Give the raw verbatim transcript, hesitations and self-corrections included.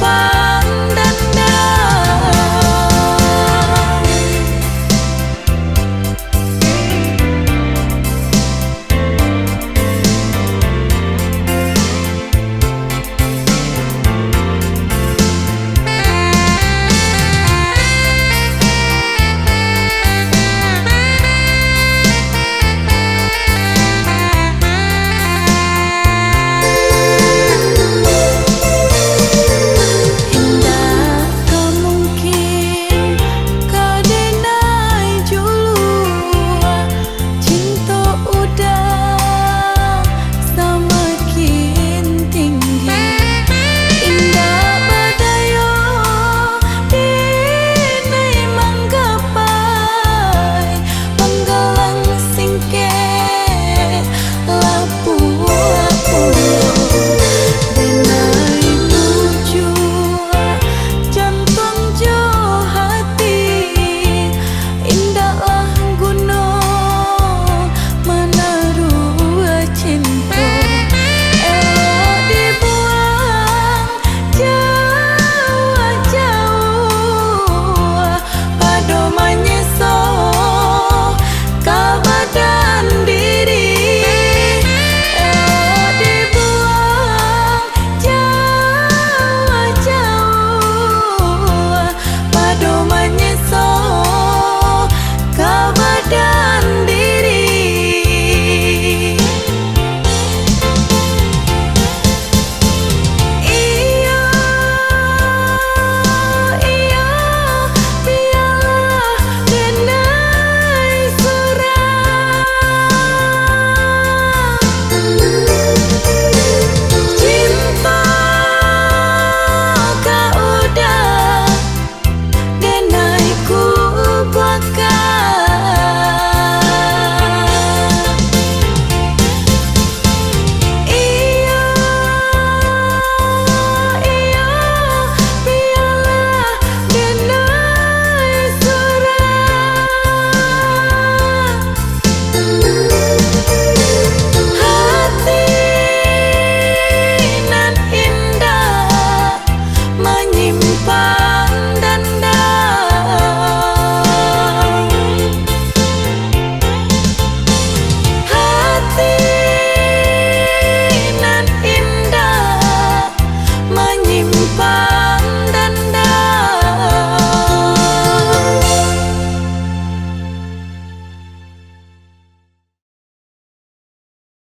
Pandandang. Indak ka mungkin ka denai juluah, cinto udah samakin tinggi. Indak badayo denai manggapai, panggalang singkek lah pulo-pulo. Denai bujua jantuang jo hati, indaklah guno manaruah cinto. Elok dibuang jauah-jauah, pado manyeso ka badan diri. Elok dibuang jauah-jauah, pado manyeso ka badan diri. Iyo, iyo, bialah denai surang. Cinto ka udah denai kubuakkan. Iyo, iyo, bialah denai surang. Hati nan indak manyimpan